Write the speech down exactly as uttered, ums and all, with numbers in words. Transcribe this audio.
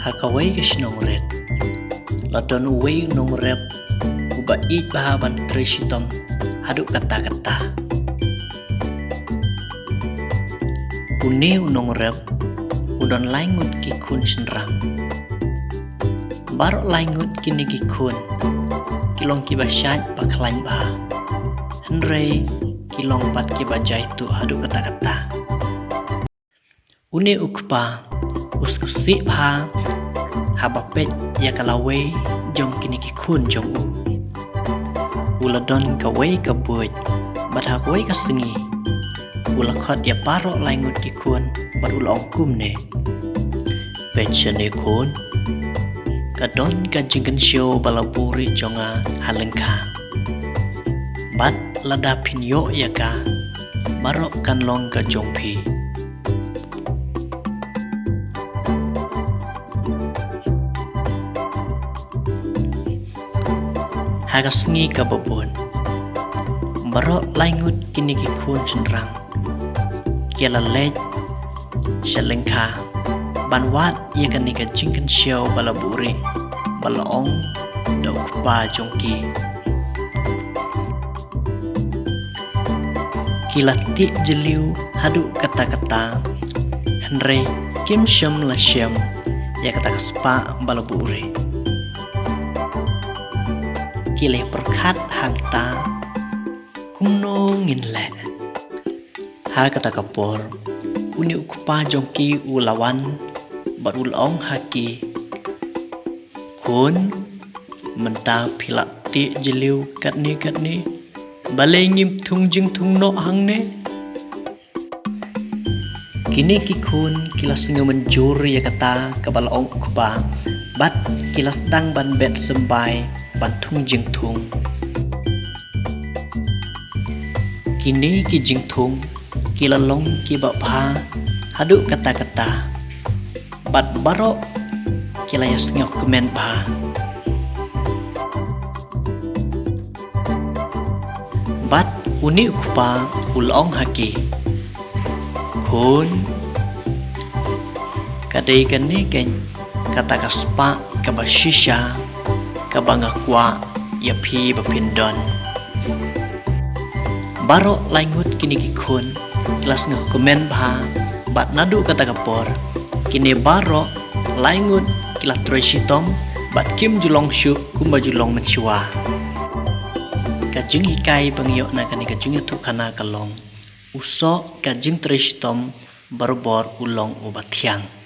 Ha kawei ka shnong rit, la don uwei u nongrep uba ïeit bha ban trei shitom haduh katta katta. Une u nongrep u don lai ngut ki khun shynrang. Baroh lai ngut kine ki khun ki long kiba shait ba khlaiñ bha, hynrei ki long pat kiba jaituh haduh katta katta. Une u kpa u sngewsih bha haba peit ïa ka lawei jong kine ki khun jong u. U la don kawei ka buit, bad ha kawei ka sngi u la khot ïa baroh lai ngut ki khun bad u la ong kumne: Peit shane khun, ka don ka jingkynshew ba la buhrieh jong nga ha lyngkha. Bad lada phin ïoh ïa ka, baroh kan long ka jong phi. Ha ka sngi kaba bud, baroh lai ngut kine ki khun shynrang ki la leit sha lyngkha ban wad ïa kane ka jingkynshew ba la buhrieh ba la ong da u kpa jong ki. Ki la tih jylliew haduh katta katta, hynrei kim shym la shem ïa kata ka spah ba la buhrieh. Ki la pyrkhat hangta, kumno ngin leh? Ha kata ka por, une u kpa jong ki u la wan bad u la ong ha ki: Khun, mynta phi la tih jylliew katne katne, balei ngim thung jingthung noh hangne? Kine ki khun ki la sngew mynjur ïa kata kaba la ong u kpa, bad ki la sdang ban bet symbai ban thung jingthung. Kine ki jingthung ki la long kiba bha haduh katta katta, bad baroh ki la ïasngewkmen bha. Bad une u kpa u la ong ha ki: Khun, ka dei kane keiñ kata ka spah kaba shisha kaba nga kwah ïa phi ba phin don. Baroh lai ngut kine ki khun ki la sngewkmen bha, bad naduh kata ka por kine baroh lai ngut ki la trei shitom bad kim ju long shuh kumba ju long mynshuwa. Ka jinghikai ba ngi ïoh na kane ka jingïathuhkhana ka long: U soh ka jingtrei shitom barabor u long uba thiang.